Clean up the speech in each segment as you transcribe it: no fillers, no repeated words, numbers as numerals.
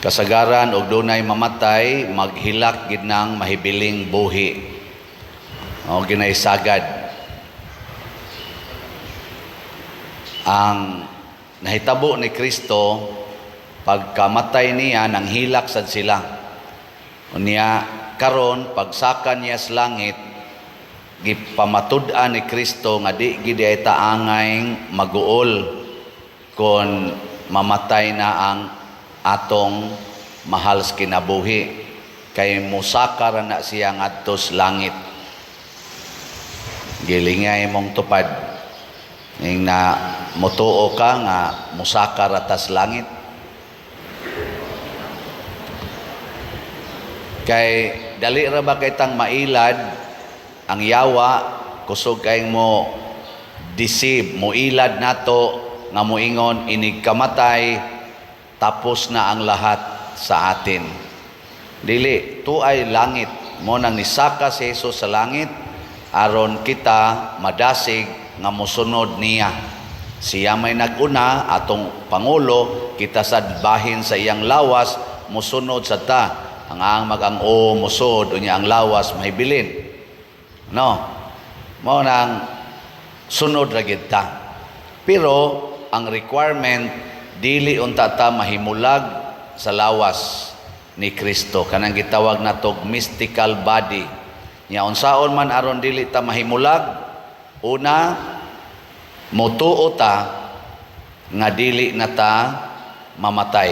Kasagaran og dunay mamatay, maghilak gid nang mahibiling buhi. O ginaysagad. Ang nahitabo ni Kristo, pagkamatay niya, nanghilak sad sila. Unya karon pagsaka niya sa langit, gipamatud-an ni Kristo nga di gid ay taangay maguol kon mamatay na ang atong mahal sa kinabuhi, kay mosaka ra na siya ngadto sa langit. Gilingay mong tupad ing na motuo ka nga mosaka ra ta sa langit, kay dali ra ba kay tang mailad ang yawa, kusog kay mo deceive, mo ilad nato nga moingon inig kamatay tapos na ang lahat sa atin. Dili, tuay langit mo nang nisaka si Jesus sa langit aron kita madasig nga mosunod niya. Siya may naguna, atong pangulo, kita sad bahin sa iyang lawas mosunod sa ta. Ang mag-ang-o mosud, unya ang lawas mahibilin. No? Mao nang sunod ra gid ta. Pero ang requirement, dili unta ta mahimulag sa lawas ni Kristo, kanang gitawag natog mystical body. Nya unsaon man aron dili ta mahimulag? Una, motuo ta nga dili na ta mamatay.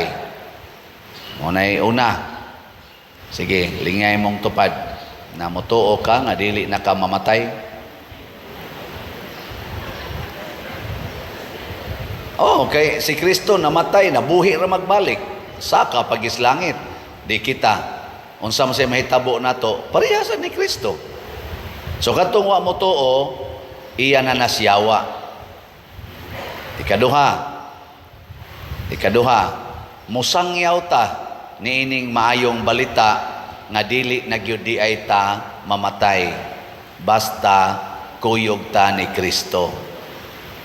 Mo nay una. Sige, lingay mong tupad na motuo ka nga dili na ka mamatay. Oh, kay si Kristo namatay, nabuhi ra magbalik. Saka pagis langit, di kita. Unsa man say mahitabo nato, parehasan ni Kristo. So kadtong wa mo tuo, iya na nasyawa. Ikaduha, musangyaw ta niining maayong balita nga dili na gyud di ay ta mamatay basta kuyog ta ni Kristo.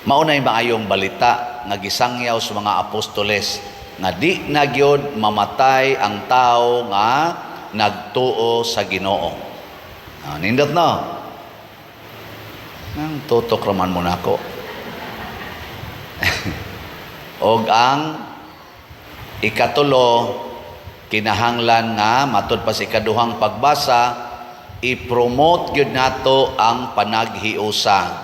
Maunay maayong balita nga gisangyaw sa mga apostoles nga di na gyud mamatay ang tao nga nagtuo sa Ginoo. Nindot no? Nang tutok raman mo nako. Og ang ikatulo, kinahanglan nga matud pa sa ikaduhang pagbasa, i-promote gyud nato ang panaghiusa.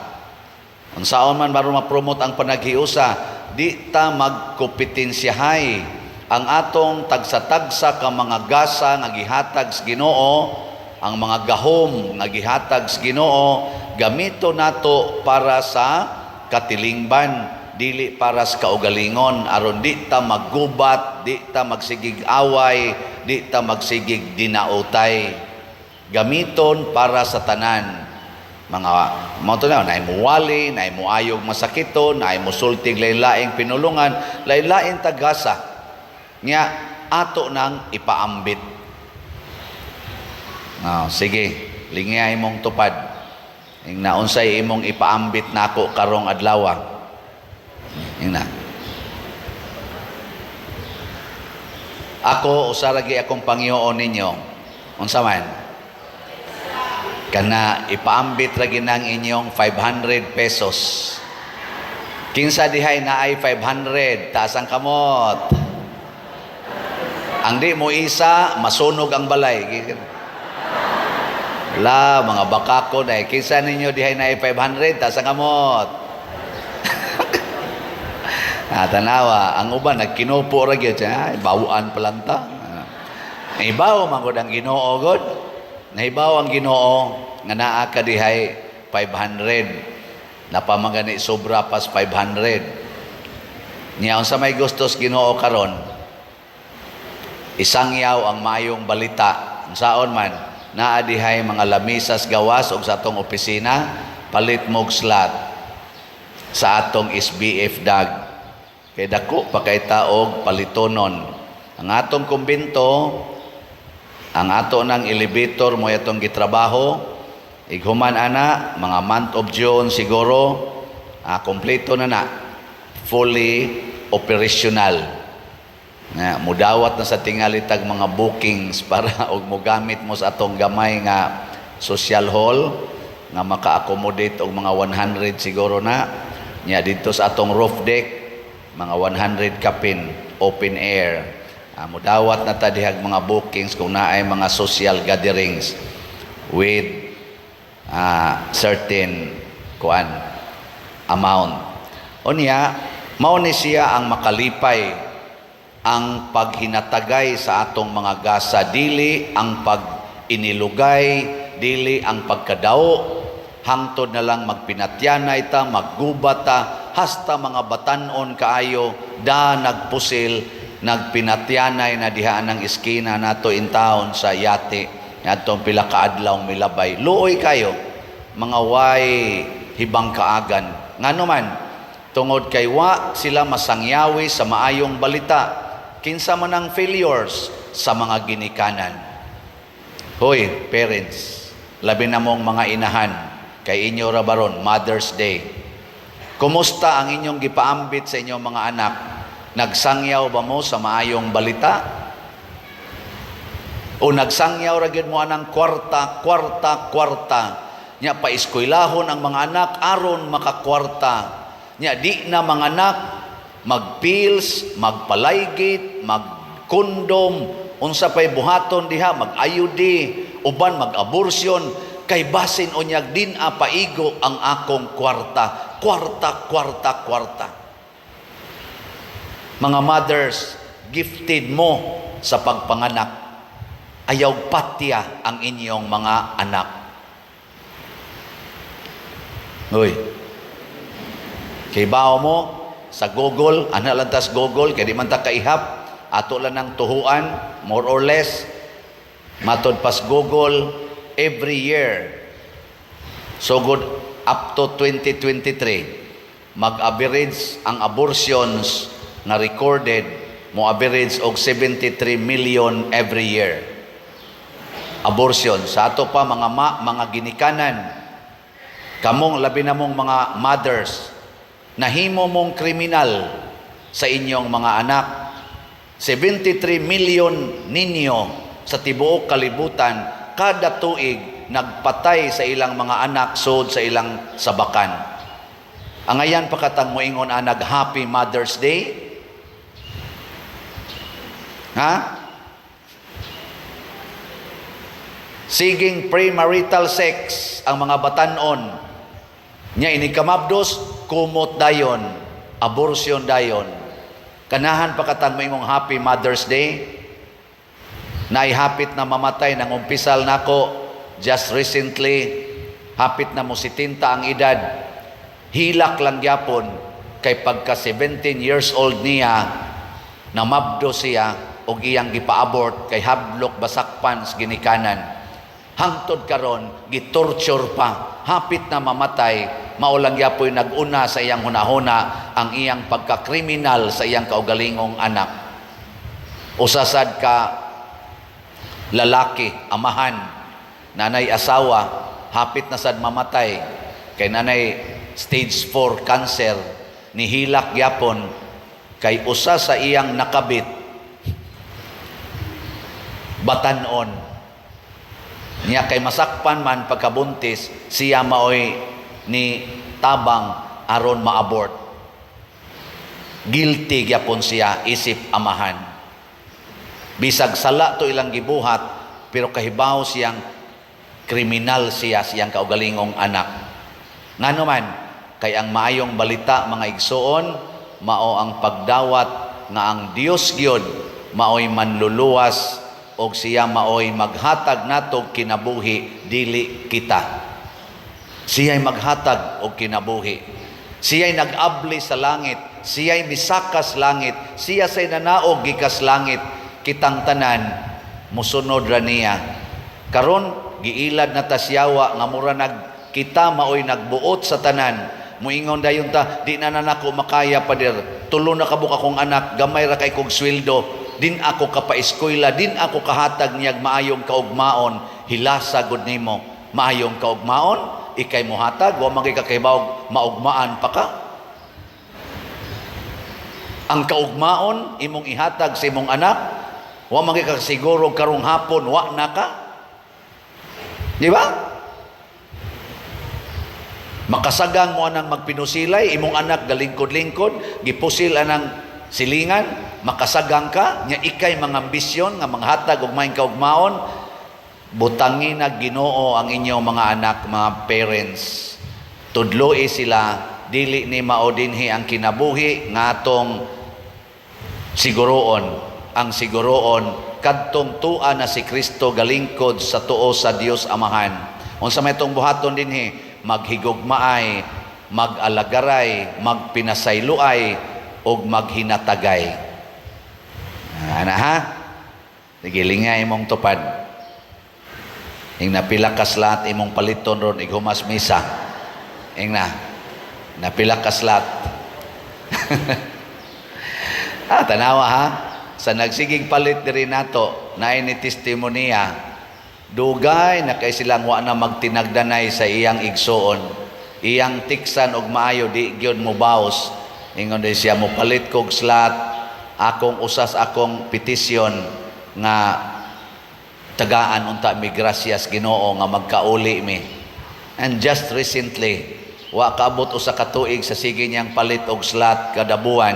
Unsaon man baron ma-promote ang panaghiusa? Di ta magkompetensyahay. Ang atong tagsa-tagsa ka mga gasa nga gihatag sa Ginoo, ang mga gahom nga gihatag sa Ginoo, gamito nato para sa katilingban, dili para sa kaugalingon, aron di ta maggubat, di ta magsigig away, di ta magsigig dinautay. Gamiton para sa tanan. Mga mao to na, naay muwali, naay muayog masakiton, naay musultig lain-laing pinulungan, lain-laing tagasa. Nya ato nang ipaambit. Sige, lingay mong tupad. Ing naunsay imong ipaambit nako karong adlaw. Ing na. Ako usa ra gyud akong pangyoon ninyo. Unsa man? Kana ipaambit ra gyud nang inyong 500 pesos. Kinsa dihay naay 500, taas ang kamot. Ang di mo isa, masunog ang balay. La, mga bakako na. Kinsa ninyo dihay naay 500, taas ang kamot. Tanawa, ang uban nagkinupo ra gyud siya, ay, bawaan pa lang ta. Nahibaw man gud ang Ginoo gud. Nahibaw ang Ginoo nga naa ka dihay 500. Napamagani sobra pas 500. Nya unsa may gustos Ginoo karon? Isangyaw ang maayong balita. Unsaon man, naa dihay mga lamisas gawas og sa atong opisina, palit mog slot sa atong SBF dag. Kay dako pa kay taog palitonon. Ang atong kumbento, ang ato ng elevator mo atong gitrabaho, ighuman ana, mga month of June siguro, kompleto na na, fully operational. Nga mudawat na sa tingali tag mga bookings para og mogamit mo sa atong gamay nga social hall nga maka-accommodate og mga 100 siguro na nya. Didto sa atong roof deck, mga 100 kapin, open air. Mudawat na ta dihag mga bookings kung naay mga social gatherings with certain kuan amount. Unya, mao ni siya ang makalipay, ang paghinatagay sa atong mga gasa, dili ang pag inilugay, dili ang pagkadao hangtod na lang magpinatyanay ta, maggubat ta, hasta mga batanon kaayo da nagpusil, nagpinatyanay na diha ng iskina nato in town sa yate adtong pila ka adlaw milabay. Luoy kayo, mga way hibang kaagan. Ngano man? Tungod kay wa sila masangyawi sa maayong balita. Kinsa man ang failures? Sa mga ginikanan. Hoy, parents, labi na mong mga inahan, kay inyo ra baron Mother's Day. Kumusta ang inyong gipaambit sa inyong mga anak? Nagsangyaw ba mo sa maayong balita? O nagsangyaw ra gyud mo anang kwarta, kwarta, kwarta? Nya paeskwelahon ang mga anak aron makakwarta. Nya di na mga anak, magpills, magpalaygit, magkondom, unsa pay buhaton diha, mag-IUD, uban mag-abortion, kay basin unyag din a paigo ang akong kwarta. Kwarta, kwarta, kwarta. Mga mothers, gifted mo sa pagpanganak. Ayaw patya ang inyong mga anak. Uy. Kay bao mo sa Google, ana lang tas Google, kay di man ta kaihap, ato lang ng tuhuan, more or less. Matod pas Google, every year, sugod up to 2023, mag-average ang abortions na recorded, mo average og 73 million every year. Abortion. Sa ato pa mga mga ginikanan, kamong, labi na mong mga mothers, nahimo mong kriminal sa inyong mga anak. 73 million ninyo sa tibuok kalibutan kada tuig nagpatay sa ilang mga anak sud sa ilang sabakan. Angayan pa katang moingon anag Happy Mother's Day? Ha? Siging premarital sex ang mga batanon. Nya ini kamabdos, kumot dayon, abortion dayon. Kanahan pa katang moingong Happy Mother's Day? Naihapit na mamatay nang umpisal nako just recently, hapit na mo 70 ang edad. Hilak lang gyapon kay pagka 17 years old niya, namabdo siya og iyang gipa-abort kay hablok basakpan sa ginikanan. Hangtod karon gitorture pa, hapit na mamatay. Mao lang gyapoy nag-una sa iyang hunahuna ang iyang pagkakriminal sa iyang kaugalingong anak. Usasad ka lalaki, amahan, nanay asawa, hapit na sad mamatay kay nanay stage 4 cancer. Nihilak gyapon kay usa sa iyang nakabit batanon niya, kay masakpan man pagkabuntis. Siya maoy ni tabang aron maabort. Guilty gyapon siya isip amahan, bisag sala to ilang gibuhat, pero kahibaw siyang kriminal siya siyang kaugalingong anak. Ngano man? Kay ang maayong balita, mga igsoon, mao ang pagdawat nga ang Dios gyud maoy manluluwas og siya maoy maghatag nato kinabuhi, dili kita. Siya'y maghatag og kinabuhi. Siya'y nag-abli sa langit, siya'y misakas langit, siya say nanaog gikas langit. Kitang tanan musunod ra niya. Karon giilad na ta siyawa nga mura nag kita maoy nagbuot sa tanan. Muingon dayon ta, "Di na na nako makaya, pader. Tulo na kabuk akong anak, gamay ra kay kog sweldo, din ako kapaeskwela, din ako kahatag niyag maayong kaugmaon." Hilasa gud nimo maayong kaugmaon, ikay muhatag, wa man kay kakahibawog maugmaan pa ka. Ang kaugmaon imong ihatag sa imong anak, wa man ka siguro karong hapon wa na ka. Di ba? Makasagang mo anang magpinusilay, imong anak galingkod-lingkod, gipusil anang silingan, makasagang ka, nya ikay mga ambisyon nga manghatag og maayong kaugmaon, butangi na Ginoo ang inyong mga anak, mga parents. Tudloi sila, dili ni mao dinhi ang kinabuhi nga atong siguroon. Ang siguroon kadtong tua na si Kristo galingkod sa tuo sa Dios Amahan. Unsa may itong buhaton dinhi? Maghigugmaay, mag-alagaray, magpinasayloay, ug maghinatagay. Ana ha? Sige, lingay imong tupad. Ing napila ka slot imong paliton ron ighumas misa. Ing na. Napila ka slot. Ah, tanawa ha. Sa nagsigig palit diri nato, naay ni testimonya. Dugay na kay silang wa na magtinagdanay sa iyang igsuon. Iyang tiksan og maayo, di gyud mo baos. Ingon din siya, mo palit kog slot, akong usas akong petisyon nga tagaan unta mi grasyas Ginoo nga magkauli mi. And just recently, wa kaabot usa ka tuig sa sige niyang palit og slot kada buwan,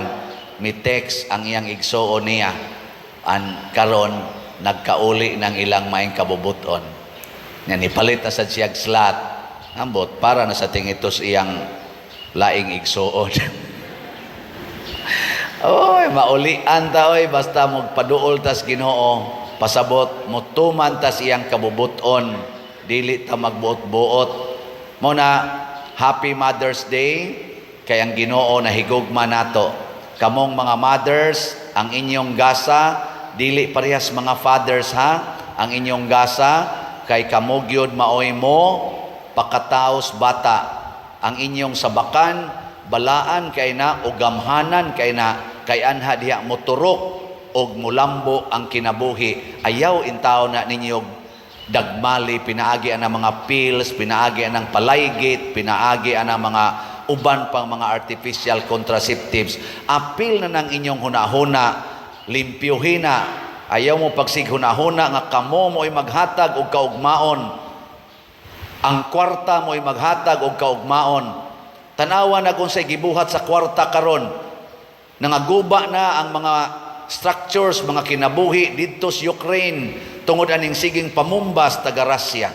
mi text ang iyang igsuon niya. An karon nagkauli ng ilang maayong kabubuton. Nya nipalit na sad siyag slot. Ambot para na sa tingitos iyang laing igsuon. Oy, maulian ta oy, basta magpaduol tas Ginoo, pasabot motuman tas iyang kabubuton, dili ta magbuot-buot. Mo na, Happy Mother's Day kay ang Ginoo nahigugma nato. Kamong mga mothers, ang inyong gasa dili parehas mga fathers ha. Ang inyong gasa kay kamo gyud maoy mo pakataos bata. Ang inyong sabakan balaan kay na o gamhanan kay na, kay anha diha moturok og mulambo ang kinabuhi. Ayaw intaw na ninyo dagmali pinaagi ang mga pills, pinaagi ang palaygit, pinaagi ang mga uban pang mga artificial contraceptives. Apil na ng inyong hunahuna, limpyuhin na. Ayaw mo pagsig hunahuna nga kamo mo'y maghatag og kaugmaon. Ang kwarta mo'y maghatag og kaugmaon. Tanawa na kung say gibuhat sa kwarta karon. Nangaguba na ang mga structures, mga kinabuhi didto sa Ukraine tungod aning siging pamumbas taga Russia.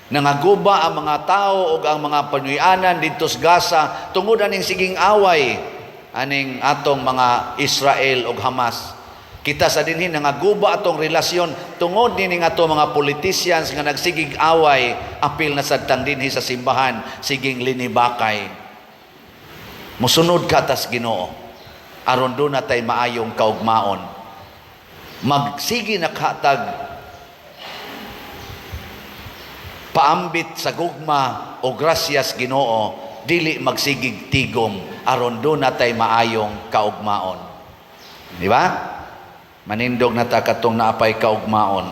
Nangaguba ang mga tao ug ang mga panuyanan didto sa Gaza tungod aning siging away aning atong mga Israel ug Hamas. Kita sa dinhi, nangaguba atong relasyon tungod nining ato mga politicians nga nagsigig away, apil na sad tang dinhi sa simbahan, siging linibakay. Musunod ka tas Ginoo aron duna tay maayong kaugmaon. Magsige na katag paambit sa gugma o grasyas Ginoo, dili magsigig tigom aron duna tay maayong kaugmaon. Di ba? Manindog na ta katong naapay kaugmaon.